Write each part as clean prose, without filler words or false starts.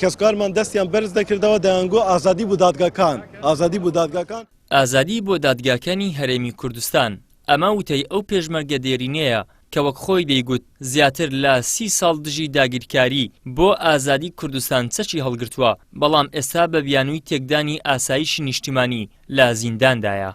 کەسوکارمان دەستیان بەرز دەکردەوە دەیانگۆ ئازادی بۆ دادگاکان، ئازادی بۆ دادگاکان. ئازادی بۆ دادگاکانی هەرێمی کوردستان، ئەمە وتەی ئەو پێشمەرگە دێرینەیە کە وەک خۆی دەیگوت زیاتر لە سی ساڵ دژی داگیرکاری بۆ ئازادی کوردستان چەکی هەڵگرتووە، بەڵام ئێستا بە بیانووی تێکدانی ئاسایشی نیشتیمانی لە زینداندایە.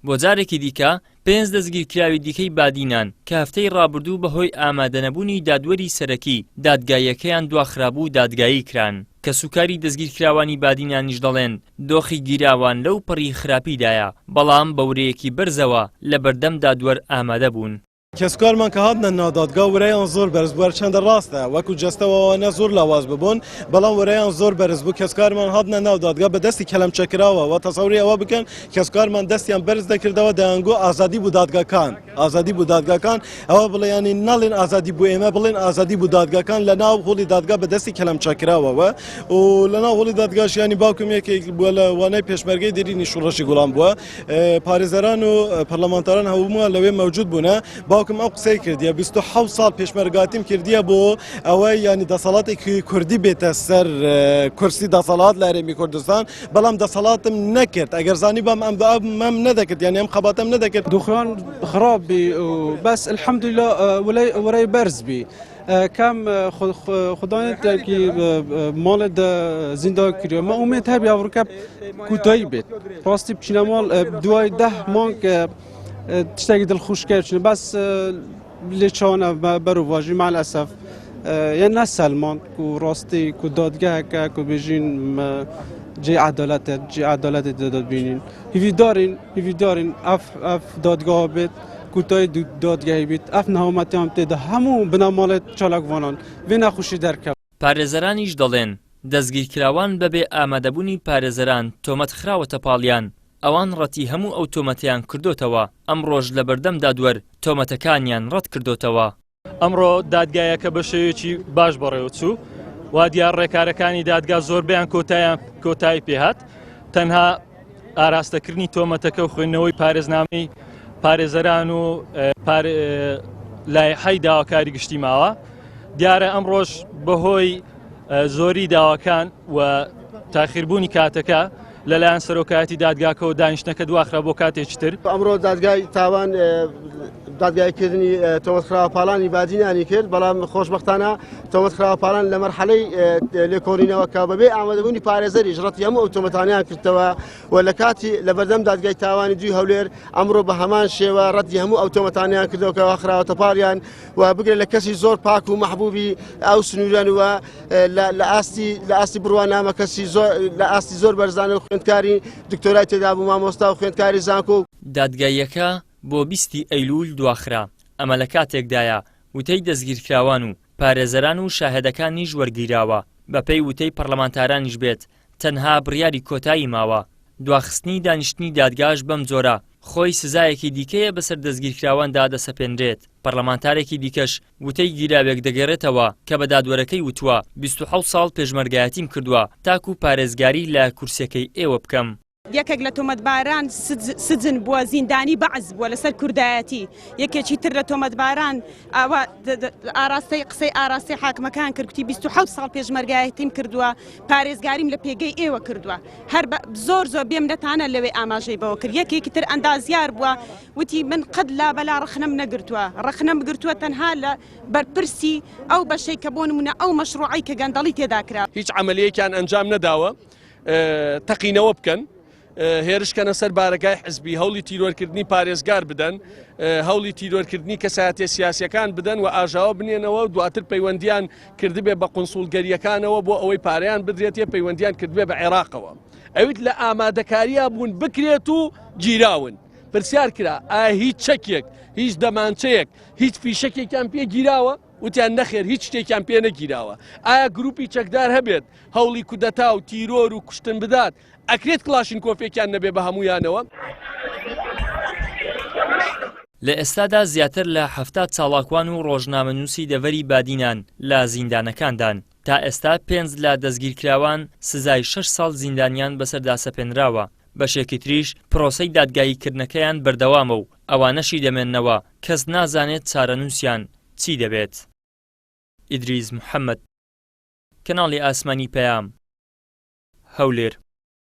بۆ جارێکی دیکە پێنج دەستگیرکراوی دیکەی بادینان کە هەفتەی ڕابردوو بەهۆی ئامادەنەبوونی دادوەری سەرەکی دادگاییەکەیان دواخرابوو دادگایی کران. کەسوکاری دەستگیرکراوانی بادینانیش دەڵێن دۆخی گیراوان لەو پەڕی خراپیدایە، بەڵام بە ورەیەکی بەرزەوە لەبەردەم دادوەر ئامادەبوون. کەسوکارمان کە هاتنە ناو دادگا ورەیان زۆر بەرز بوو هەرچەندە ڕاستە وەکو جەستە وەوانە زۆر لاواز ببوون بەڵام ورەیان زۆر بەرز بوو کەسوکارمان هاتنە ناو دادگا بە دەستی کەلەمچە کراوە وە تەسەوری ئەوە بکەن کەسوکارمان دەستیان بەرز دەکردەوە دەیانگۆ ئازادی بۆ دادگاکان ئازادی بۆ دادگاکان ئەوە بڵێ ینی ناڵێن ئازادی بۆ ئێمە بڵێن ئازادی بۆ دادگاکان لە ناو هۆڵی دادگا بە دەستی کەلەمچە کراوەوە و لە ناو هۆڵی دادگاش ینی باوکم یەکێک بووە لە وانەی پێشمەرگەی دێرینی شوڕشی گوڵان بووە پارێزەران و پەرلەمانتاران هەمووان لەوێ مەوجود بوونە باوکم ئەو قسەی کردیە 27 ساڵ پێشمەرگاتیم کردیە بۆ ئەوەی ینی دەسەڵاتێکی کوردی بێتە سەر کورسی دەسەڵات لە هەرێمی کوردستان بەڵام دەسەڵاتم نەکرد ئەگەر زانی بام ئەم مەم نەدەکرد یعنی ئەم خەباتم نەدەکرد. دخان خراب بی بس الحمد لله ورای بەرز بی کەم خودانێکی ماڵێ زیندان کردوە مە ئومێد هەبی ئەوڕکە کوتایی بێت ڕاستی بچینە ماڵ دوای ده مانگ تشتێکی دڵخۆشکە چنە بەس لێ چاوانە بەروڤاژی مع الاسف یان نەسەلمان و ڕاستی کو دادگەهەکە کو بێژین جێ عدالەتە جێ عدالەتی دەدەبینین هیویدارین هیویدارین ئەف ئەف دادگاه بێت کوتایی دادگاهی بیت ئەف نەهامەتیان تێدا هەموو بنەماڵێت چالاکوانان بێ ناخۆشی دەرکەوت. پارێزەرانیش دەڵێن، دەستگیرکراوان بەبێ ئامادەبوونی پارێزەران تۆمەت خراوەتە پاڵیان، ئەوان ڕەتی هەموو ئەو تۆمەتەیان کردۆتەوە، ئەمڕۆش لەبەردەم دادوەر تۆمەتەکانیان ڕەتکردۆتەوە. ئەمڕۆ دادگایەکە بە شێوەیەکی باش بەڕێوەچوو وا دیار ڕێکارەکانی دادگا زۆربیان کۆتایان کۆتایی پێهات تەنها ئاراستەکردنی تۆمەتەکە و خوێندنەوەی پارێزنامەی پارێزەران و لایحەی داواکاری گشتی ماوە دیارە ئەمڕۆژ بەهۆی زۆری داواکان و تاخیربوونی کاتەکە لەلایەن سەرۆکایەتی دادگاکەوە دانیشتنەکە دواخرا بۆ کاتێکی تر. ئەمڕۆ دادگای تاوان دادگایکردنی تۆمەتخراوە پاڵانی بادینانی کرد، بەڵام خۆشبەختانە تۆمەتخراوە پاڵان لە مەرحەلەی لێکۆڵینەوەکە بەبێ ئامادەبوونی پارێزەریش ڕەتی هەموو ئەو تۆمەتانیان کردەوە و لە کاتی لە بەردەم دادگای تاوانی دووی هەولێر ئەمڕۆ بە هەمان شێوە ڕەتی هەموو ئەو تۆمەتانیان کردەوە کە خراوەتە پاڵیان و بگرە لە کەسی زۆر پاک و مەحبوبی ئەو سنوورەن و لە ئاستی لە ئاستی بڕوانامە کەسی زۆر لە ئاستی زۆر بەرزانە و خوێندکاری دکتۆرای تێدا بوو مامۆستا و خوێندکاری زانکۆ. دادگاییەکە بۆ 20 ی ئەیلوول دواخرا، ئەمە لە کاتێکدایە وتەی دەستگیرکراوان و پارێزەران و شاهێدەکانیش وەرگیراوە، بەپێی وتەی پەرلەمانتارانیش بێت تەنها بڕیاری کۆتایی ماوە، دواخستنی دانیشتنی دادگاش بەم جۆرە خۆی سزایەکی دیکەیە بەسەر دەستگیرکراواندا دەسەپێنرێت. پەرلەمانتارێکی دیکەش وتەی گیراوێک دەگێڕێتەوە کە بە دادوەرەکەی وتووە 27 ساڵ پێشمەرگایەتیم کردووە تاکو پارێزگاری لە کورسیەکەی ئێوە بکەم. یەکێک لە تۆمەتباران سجن بووە زیندانی بەعس بووە لەسەر کوردایەتی یەکێکی تر لە تۆمەتباران ئاوا ئاراستەی قسەی ئاراستەی حاکمەکان کرد گوتی 27 ساڵ پێشمەرگایەتیم کردووە پارێزگاریم لە پێگەی ئێوە کردووە هەر زۆر زۆر بێمنەتانە لەوێ ئاماژەی بەوە کرد یەکێکی تر ئەندازیار بووە وتی من قەت لا بەلا ڕەخنەم نەگرتووە ڕەخنەم گرتووە تەنها لە بەرپرسی ئەو بەشەی کە بۆ نمونە ئەو مەشروعەی کە گەندەڵی تێدا کرا. هیچ عەمەلیەکیان ئەنجام نەداوە تەقینەوە بکەن هێرش کەنە سەر بارەگای حزبی هەوڵی تیرۆرکردنی پارێزگار بدەن هەوڵی تیرۆرکردنی کەسایەتیە سیاسیەکان بدەن و ئاژاوە بنێنەوە و دواتر پەیوەندیان کردبێ بە قونسوڵگەریەکانەوە بۆ ئەوەی پارەیان بدرێتێ پەیوەندیان کردبێ بە عێراقەوە ئەویت لە ئامادەکاریا بوون بکرێت و گیراون پرسیار کرا ئایا هیچ چەکێک هیچ دەمانچەیەک هیچ فیشەکێکیان پێ گیراوە وتیان نەخێر هیچ شتێکیان پێ نەگیراوە ئایا گروپی چەکدار هەبێت هەوڵی کودەتا و تیرۆر و کوشتن بدات ئەکرێت کڵاشینکۆفێکیان نەبێ بە هەموویانەوە؟ لە ئێستادا زیاتر لە 70 چاڵاکوان و ڕۆژنامەنووسی دەڤەری بادینان لە زیندانەکاندان. تا ئێستا پێنج لە دەستگیرکراوان سزای شەش ساڵ زیندانیان بەسەردا سەپێنراوە، بەشێکی تریش پرۆسەی دادگاییکردنەکەیان بەردەوامە و ئەوانەشی دەمێننەوە کەس نازانێت چارەنووسیان چی دەبێت. ئیدریس محەمەد، کەناڵی ئاسمانی پەیام، هەولێر.